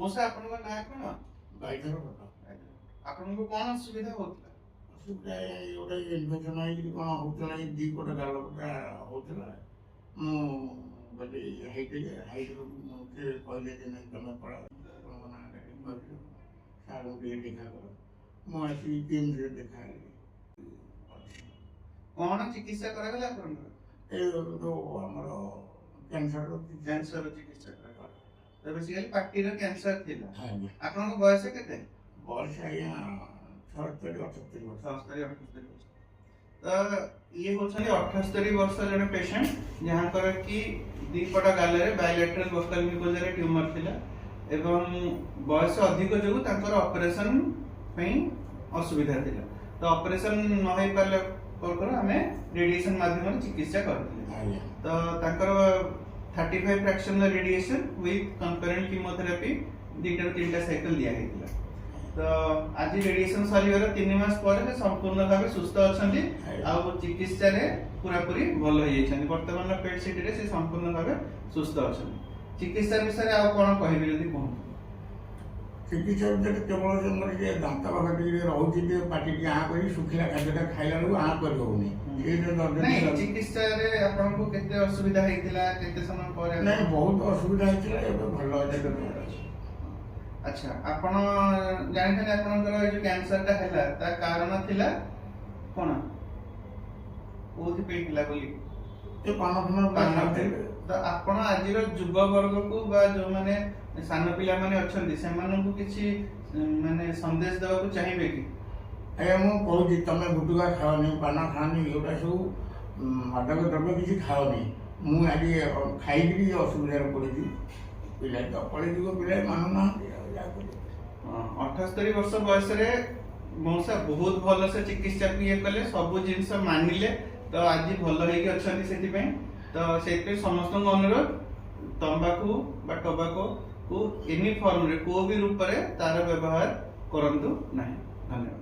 ମଉସା, ଆପଣଙ୍କ ନାଁ କଣ? ବାଇଧର ପଟ। ଆପଣଙ୍କୁ କଣ ଅସୁବିଧା ହଉଥିଲା? ଅସୁବିଧା ଏଇ ଗୋଟେ ଇନଫେକ୍ସନ୍ ହେଇକିରି କ'ଣ ହଉଥିଲା, ଏଇ ଦୁଇ ପଟ ଗାଲପଟା ହଉଥିଲା। ମୁଁ ଗଲି ହାଇଟେକ୍, ହାଇଟେକ୍ ସେ କହିଲେ ଯେ ନାଇଁ, ତମେ ପଳାଅ, ଆପଣଙ୍କ ନାଁଟା କହିଲେ, ସାର୍ଙ୍କୁ ଟିକେ ଦେଖା କର। ମୁଁ ଆସିକି କିମ୍ସରେ ଦେଖା ହେଲି। କଣ ଚିକିତ୍ସା କରାଗଲା ଆପଣଙ୍କର? ଏ ଯୋଉ ଆମର କ୍ୟାନ୍ସର। କ୍ୟାନ୍ସର ଚିକିତ୍ସା କରାଗଲା। ତ ବେସିକାଲି ପାଟିର କ୍ୟାନ୍ସର ଥିଲା? ଆଜ୍ଞା। ଆପଣଙ୍କ ବୟସ କେତେ? ବୟସ ଆଜ୍ଞା 76 78 ବର୍ଷ। 76 78 ବର୍ଷ। ତ ଇଏ ହଉଛନ୍ତି 78 ବର୍ଷ ଜଣେ ପେସେଣ୍ଟ, ଯାହାଙ୍କର କି ଦି ପଟ ଗାଲରେ ବାଇଲାଟେରାଲ ବକାଲ ମ୍ୟୁକୋଜାରେ ଟ୍ୟୁମର ଥିଲା ଏବଂ ବୟସ ଅଧିକ ଯୋଗୁଁ ତାଙ୍କର ଅପରେସନ ପାଇଁ ଅସୁବିଧା ଥିଲା। ତ ଅପରେସନ ନ ହେଇପାରିଲା ପରେ ଆମେ ରେଡିଏସନ ମାଧ୍ୟମରେ ଚିକିତ୍ସା କରିଥିଲେ। ତ ତାଙ୍କର 35 ଫ୍ରାକ୍ସନ radiation with concurrent chemotherapy 2ଟାରୁ 3ଟା cycle ଦିଆ ହେଇଥିଲା। ତ ଆଜି ରେଡିଏସନ ସରିବାର 3 ମାସ ପରେ ସେ ସମ୍ପୂର୍ଣ୍ଣ ଭାବେ ସୁସ୍ଥ ଅଛନ୍ତି ଆଉ ଚିକିତ୍ସାରେ ପୁରାପୁରି ଭଲ ହେଇଯାଇଛନ୍ତି। ବର୍ତ୍ତମାନର ପେଟ୍ ସିଟିରେ ସେ ସମ୍ପୂର୍ଣ୍ଣ ଭାବେ ସୁସ୍ଥ ଅଛନ୍ତି। ଚିକିତ୍ସା ବିଷୟରେ ଆଉ କଣ କହିବେ ଯଦି କୁହନ୍ତୁ। ଚିକିତ୍ସା ଭିତରେ କେବଳ ସେ ମୋର ଟିକେ ଦାନ୍ତ ପାଖ ଟିକେ ରହୁଛି, ଟିକେ ପାଟି ଟିକେ ଆଁ କରି ଶୁଖିଲା ଖାଦ୍ୟଟା ଖାଇଲା ବେଳକୁ ଆଁ କରି ହଉନି, ସେଇଟା ଦର୍ଦ ନାଇଁ, ଟିକେ ଲାଗୁଛି। ଚିକିତ୍ସାରେ ଆପଣଙ୍କୁ କେତେ ଅସୁବିଧା ହେଇଥିଲା, କେତେ ସମୟ ପରେ? ନାଇଁ, ବହୁତ ଅସୁବିଧା ହେଇଥିଲା, ଏବେ ଭଲ ଅଛି। ଏବେ ଭଲ ଅଛି। ଆଚ୍ଛା, ଆପଣ ଜାଣିଛନ୍ତି ଆପଣଙ୍କର ଏଇ ଯୋଉ କ୍ୟାନ୍ସରଟା ହେଲା ତା କାରଣ ଥିଲା କଣ, କୋଉଥିପାଇଁ ଥିଲା ବୋଲି? ଏ ପାନ ଫାନ ପାନ। ଖାଉଥିଲେ। ତ ଆପଣ ଆଜିର ଯୁବବର୍ଗକୁ ବା ଯୋଉମାନେ ସାନ ପିଲାମାନେ ଅଛନ୍ତି, ସେମାନଙ୍କୁ କିଛି ମାନେ ସନ୍ଦେଶ ଦେବାକୁ ଚାହିଁବେ କି? ଆଜ୍ଞା, ମୁଁ କହୁଛି, ତମେ ଗୁଟୁକା ଖାଅନି, ପାନ ଖାଅନି, ଏଗୁଡ଼ା ସବୁ ମାଦକ ଦ୍ରବ୍ୟ କିଛି ଖାଅନି। ମୁଁ ଆଜି ଖାଇକିରି ଅସୁବିଧାରେ ପଡ଼ିଛି। ପିଲା ତ କଳିଯୁଗ, ପିଲା ମାନୁନାହାନ୍ତି, ଆଉ ଯାହା କରିବେ। 78 ବର୍ଷ ବୟସରେ ମଉସା ବହୁତ ଭଲସେ ଚିକିତ୍ସାକୁ ଇଏ କଲେ, ସବୁ ଜିନିଷ ମାନିଲେ, ତ ଆଜି ଭଲ ହେଇକି ଅଛନ୍ତି। ସେଥିପାଇଁ ତ ସେଇଥିପାଇଁ ସମସ୍ତଙ୍କୁ ଅନୁରୋଧ, ତମ୍ବାକୁ ବା ଟବାକୋ କୁ ଏନି ଫର୍ମରେ, କୋଉ ବି ରୂପରେ ତାର ବ୍ୟବହାର କରନ୍ତୁ ନାହିଁ। ଧନ୍ୟବାଦ।